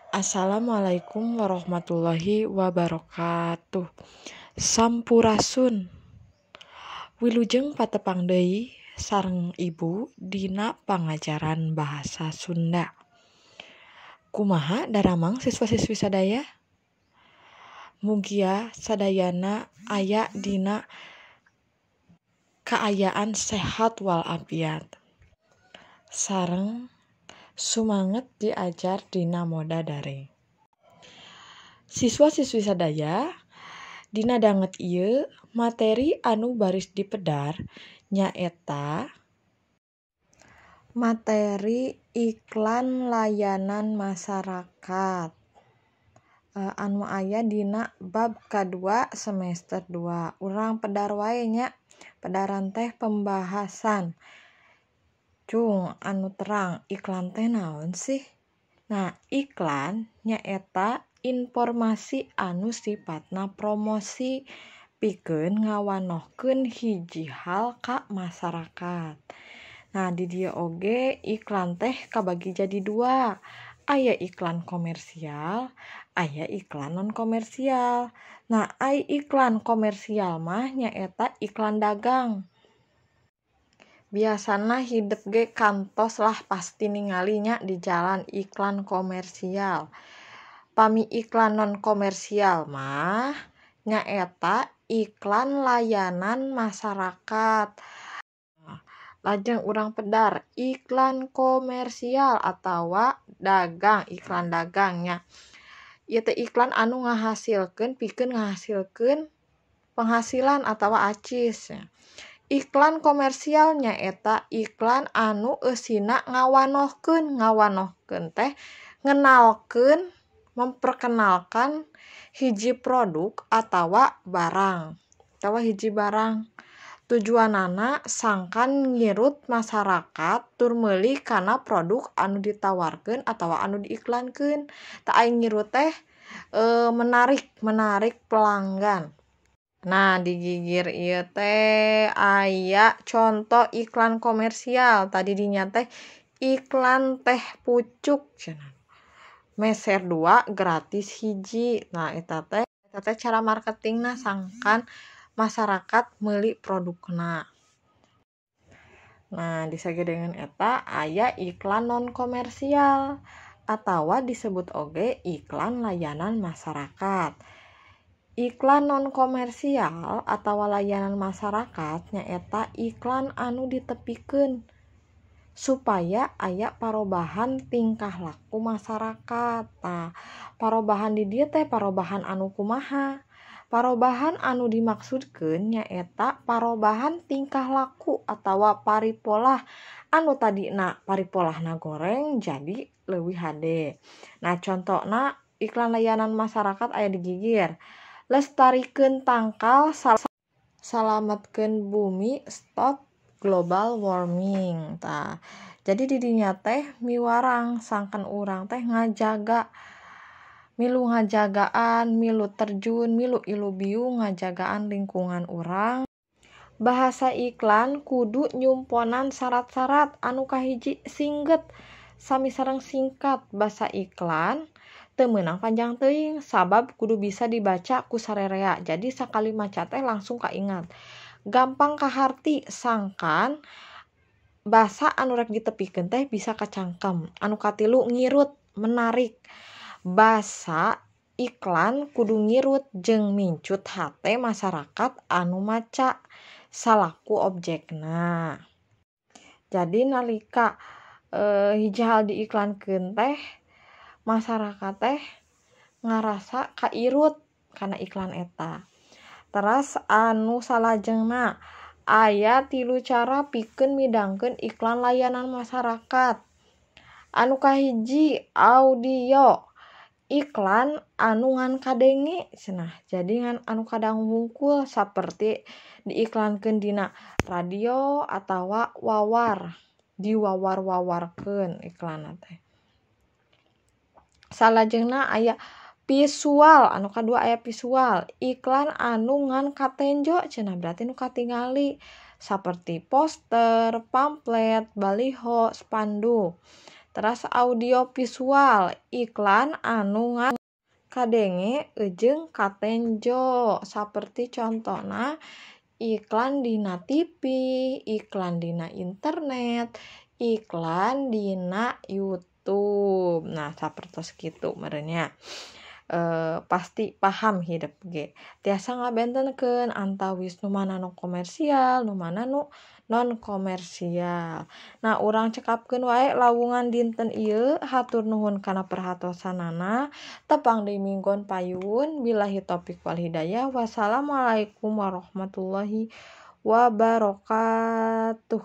Assalamualaikum warahmatullahi wabarakatuh. Sampurasun. Wilujeng patepang deui sareng Ibu dina pangajaran bahasa Sunda. Kumaha daramang siswa-siswi sadaya? Mugia sadayana aya dina kaayaan sehat walafiat. Sareng sumanget diajar dina moda daring. Siswa-siswi sadaya, dina danget ieu materi anu baris dipedar nyaeta materi iklan layanan masyarakat anu aya dina bab kadua semester 2. Urang pedar wae nya, pedaran teh pembahasan. Cung anu terang iklan teh naon sih? Nah, iklan nyaeta informasi anu sifatna promosi pikeun ngawanohkeun hiji hal ka masyarakat. Nah, di dieu oge iklan teh kabagi jadi dua. Aya iklan komersial, aya iklan non komersial. Nah, ai iklan komersial mah nyaeta iklan dagang. Biasana hidep ge kantos lah pasti ningalinya di jalan iklan komersial. Pami iklan non komersial mah nyaeta iklan layanan masyarakat. Lajeng urang pedar iklan komersial atawa dagang, iklan dagangnya. Ieu teh iklan anu ngahasilkeun pikeun ngahasilkeun penghasilan atawa acis. Iklan komersial nyaeta iklan anu eusina ngawanohkeun, ngawanohkeun teh ngenalkeun, memperkenalkan hiji produk atawa barang, atawa hiji barang. Tujuanana sangkan ngirut masyarakat tur meuli kana produk anu ditawarkeun atawa anu diiklankeun. Tah ai ngirut teh menarik, menarik pelanggan. Nah, di gigir ieu teh aya contoh iklan komersial. Tadi dinya teh iklan teh pucuk cenah. Meser 2 gratis 1. Nah, eta teh cara marketingna sangkan masyarakat meuli produkna. Nah, disagedengeun eta aya iklan non komersial atawa disebut oge iklan layanan masyarakat. Iklan non komersial atawa layanan masyarakat nyaeta iklan anu ditepikeun supaya aya parobahan tingkah laku masyarakat. Tah, parobahan di dieu teh parobahan anu kumaha? Parobahan anu dimaksudkeun nyaeta parobahan tingkah laku atawa paripolah anu tadina paripolahna goreng jadi leuwih hade. Nah, contona iklan layanan masyarakat aya di gigir. Lestarikeun tangkal, salametkeun bumi, stop global warming. Tah, jadi di dinya teh miwarang sangkan urang teh ngajaga, milu ngajagaan, milu terjun, milu ilubiung ngajagaan lingkungan urang. Bahasa iklan kudu nyumponan syarat-syarat anu kahiji singget sami sareng singkat. Bahasa iklan teu meunang panjang teuing sabab kudu bisa dibaca ku sarerea. Jadi sakali maca teh langsung kaingat. Gampang kaharti sangkan basa anu rek ditepikeun teh bisa kacangkem. Anu katilu ngirut, menarik. Basa iklan kudu ngirut jeung mincut hate masyarakat anu maca salaku objekna. Jadi nalika hiji hal diiklankeun teh masyarakat teh ngarasa kairut kana iklan eta. Teras anu salajengna aya 3 cara pikeun midangkeun iklan layanan masyarakat. Anu kahiji audio, iklan anu ngan kadenge cenah. Jadi ngan anu kadangu hungkul saperti diiklankeun dina radio atawa wawar, diwawar-wawarkeun iklanna teh. Salajengna aya visual, anu kadua aya visual, iklan anu ngan katenjo cenah, berarti nu katingali saperti poster, pamflet, baliho, spanduk. Teras audio visual, iklan anu kadenge jeung katenjo, saperti contona iklan dina TV, iklan dina internet, iklan dina YouTube. Nah, sapertos kitu meureun nya. Pasti paham hidep ge. Tiasa ngabentenkeun antawis nu mana nu komersial, nu mana nu non komersial. Nah, urang cekapkeun wae lawungan dinten ieu. Hatur nuhun kana perhatosanana. Tepang deui minggon payun. Billahi taufik wal hidayah. Wassalamualaikum warahmatullahi wabarakatuh.